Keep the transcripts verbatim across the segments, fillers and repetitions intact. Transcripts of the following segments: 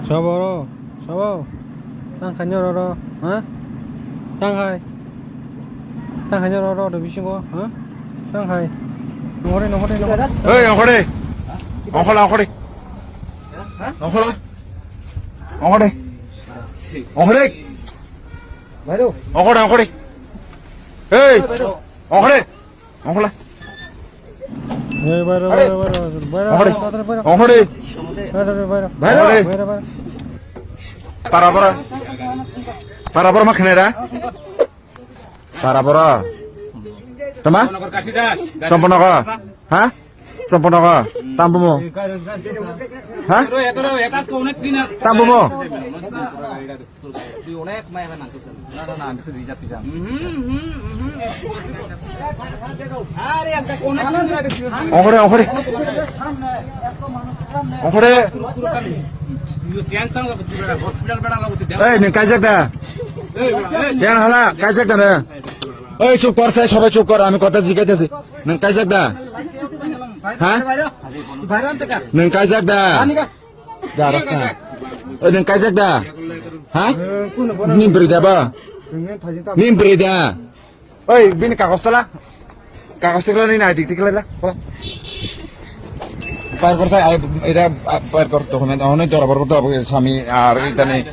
Sabo ro, sabo. Tang khaina ro ro, ha? Tang hai. Tang khaina ro ro de bisingo, ha? Tang hai. Nongkhore, nongkhore, nongkhore. Hey, nongkhore. Nongkhore, nongkhore. Nongkhore. Nongkhore. Nongkhore. Bairo. Nongkhore, nongkhore. Hey. Bairo. Nongkhore. Nongkhore. Hey, bairo, bairo, bairo, bairo, Nongkhore. Bairo, bairo, bairo. Nongkhore. Bairo, bairo, bairo. Bairo. Bairo, bairo. Para, para. Para, para, ma khenera? Para, para. Tama? Chompongnagar. Ha? Chompongnagar. Tambumo. Ha? Tambumo. Ongkhore, ongkhore. Ongkhore. Ei, nwng kaijak da? Yang hala, kaijak da nwng? Ei, chup kor, sai sobai chup kor, ami kotha jigaitasi. Nwng kaijak da? Ha? Nwng kaijak da? Daras na. Oi, nwng kaijak da? Ha? Ni bwrwi da ba? Ni bwrwi da? Oi, bini kagos tola. Kagos tikla ni nai dik tikla la. Par kor sai, ai, ida, par kor document, ono dora bor kor sami ar itani.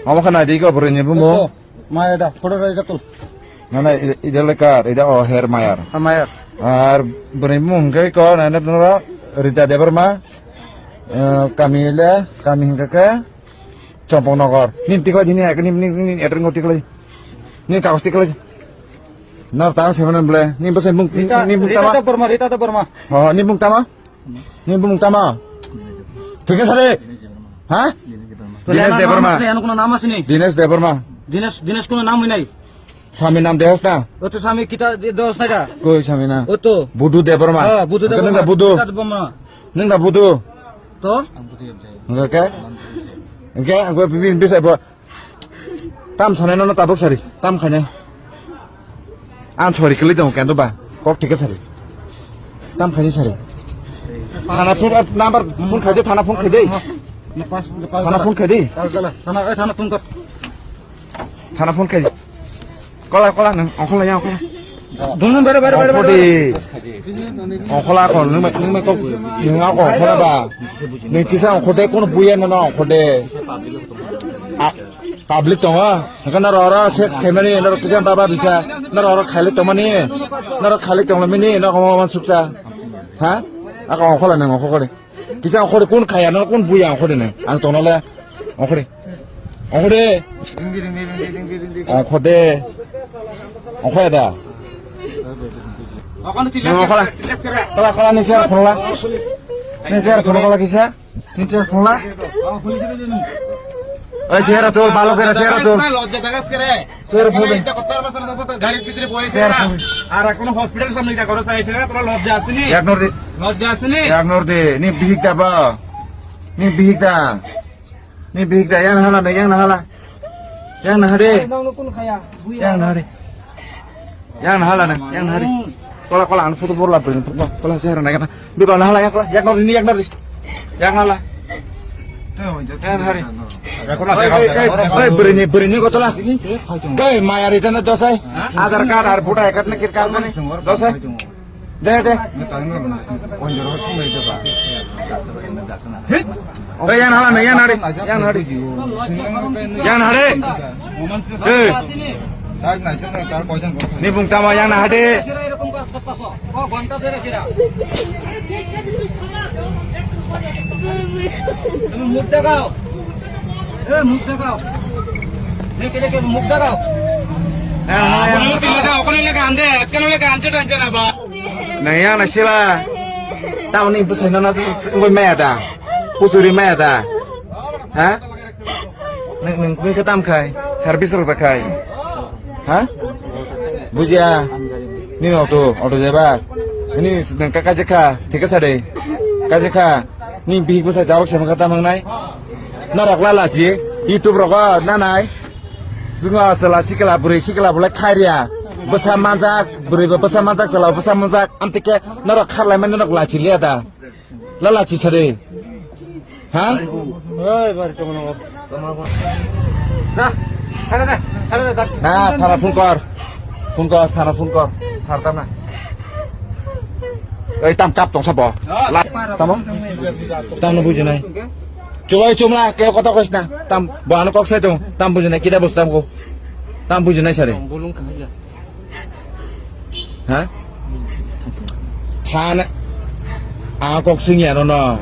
Omo khana dik o bwrwi ni bumo. Maya da, photo da ida tul. Na, na, ida, ida lekar, ida o her mayar. Ha, mayar. Ar bwrwi mung hwnkhe ko, na, na, na, Rita Debbarma, eh, kami le, kami hwnkhe khe Chompongnagar. Nim tikla di, ni, ni, ni, ni, address ngo tikla di. Ni kagos tikla di. Na, tang seven ble. Ni bwsai mung, Rita, ni mung Rita tama? Debbarma, Rita Debbarma. Oh, ni mung tama? Ni bumung tamo? Thik ase re? Ha? Dinesh Debbarma. Ano kono naam ase ni? Dinesh Debbarma. Dinesh, Dinesh kono naam hoy nai? Sami naam dehos na? O to Sami kita di-, dehos na ka? Koi Sami na? O to. Budu Debbarma. Ha, Budu Debbarma. Nang da Budu. Kita Debbarma. Nang da Budu. To? Oke? Oke, aku pimpin bisa buat. Tam sanai nono tabuk sari, tam khainai. Ang sori kwlwi tongo kendo ba, kok thike sari. Tam khainai sari. Thana phone, number phone khaidi, thana phone khaidi. Thana phone khaidi. Thana, eh, thana phone kar. Thana phone khaidi. Kola, kola, nang, ongkhola ya, ongkhola. Dungno bare, bare, bare, bare. Ongkhode. Ongkhola ko, nung mai, nung mai ko, nung ako ongkhola ba. Nung kisa ongkhode, kono buya nono ongkhode. A, public tongo. Hingke noro oro sex khaimani, noro kisa baba bisa. Noro oro khali tongmani. Noro khali tongmani, noro komo man suksa. Ha? Ako ongkhola nung ongkho kore. Kisa ongkhode kun khaya no kun buya ongkhode ne. Ang tongno le ongkhode. Ongkhode. Ringdi, ringdi, ringdi, ringdi, ringdi. Ongkhode. Ongkhoya da. Ongkhola. Kola, kola, ni sera kola. Ni sera kola, kola kisa. Ni sera kola. Oi, sera tol, balok era sera tol. Lojja jagas kere. Sir, phone. Ekta kotha bachar jato to gari bhitore boye sir, sir, phone. Ar ekhono hospital samne ekta goro sai sir, tora lojja asni? Yak nor de. Lojja asni? Yak nor de. Ni bihik da ba. Ni bihik da. Ni bihik da. Yang na hala, yang na hala. Yang na hade. Nang nukun khaya. Yang na hade. Yang na hala na, yang na hade. Kola, kola, ang photo bor la bring. Kola, sir, na kana. Bikol na hala, yak la, yak nor ni, yak nor ni. Yak hala. Yak hari. Oi, oi, oi, oi, bwrwini, bwrwini kotola. Oi, maya ri tana dosai. Aadhaar card ar voter card na kir card mani. Dosai. De, de. Oi, yan hala na, yan hari. Yan hari. Yan hari. Oi. Ni bung tama yang na hade. তুমি মুখ দেখাও। এ, মুখ দেখাও। দেখে দেখে মুখ দেখাও। Yang na sila. Tamo ni bwsai no na sungwi maya da. Pusuri maya da. Ha? Nung, nung, nung khe tam khai? Service rok da khai? Ha? Bujiya. Nini auto, auto driver. Nini nung ka kaje kha, thik kha sade. Kaje kha. Ni bihik bwsai jabok se mangkha tam wngnai. Norok lalachi, YouTube rogo nanai. Sungo chwla sikla, bwrwi sikla bolai khairiya. Bwsa manjak, bwrwi bo bwsa manjak, chwla bo bwsa manjak. Amtike norok kharlaimani norok lachi liya da. Lalachi sade. Ha? Oi, bari chong no. Na, thana, thana, thana, thana. Na, thana phone kor. Phone kor, thana phone kor. Sar tam na. Ei, tam kap tong sabo. La, tamo? Tam no bujinai. Chubai chumla, ke kota kois na. Tam, bo ano kok sai tong. Tam bujinai, kita bus tam ko. Tam bujinai sare. Ha? Thana. Ang kok singya no no.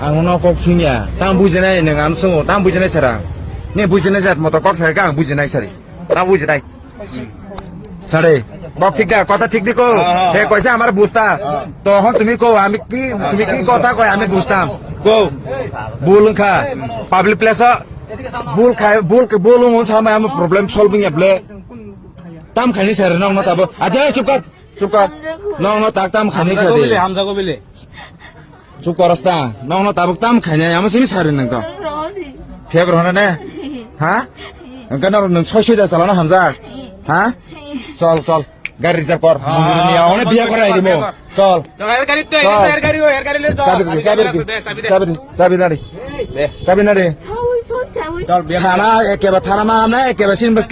Ang no kok singya. Tam bujinai nang ang sungo. Tam bujinai sara. Ne bujinai jat moto kok sai ka ang bujinai sari. Tam bujinai. Sare. Bok thik da, kotha thik di ko. He koisa amar busta. Tohon tumi ko, ami ki, tumi ki kotha koi ami bustam. Ko. Bul wngkha. Public place o bul khai, bul, bul wng sama ami problem solving ya ble. Tam khani sare nong no tabo. Aja chup kar. Chup kar. Nong no tak tam khani sare. Hamjago bile. Chup kar asta. Nong no tabuk tam khani amo simi sare nang to. Phek rohna ne. Ha? Engka nor nung soi soi da chalana hamjak. Ha? Chol, chol. Gari reserve kor. Mundiri niya, one biya korai rimo. Chol. Chol, her gari to, Chol. Her gari, her gari le chol. Chabi, chabi, chabi, chabi nari. Chabi nari. Thana ekeba thana ma na ekeba sin bas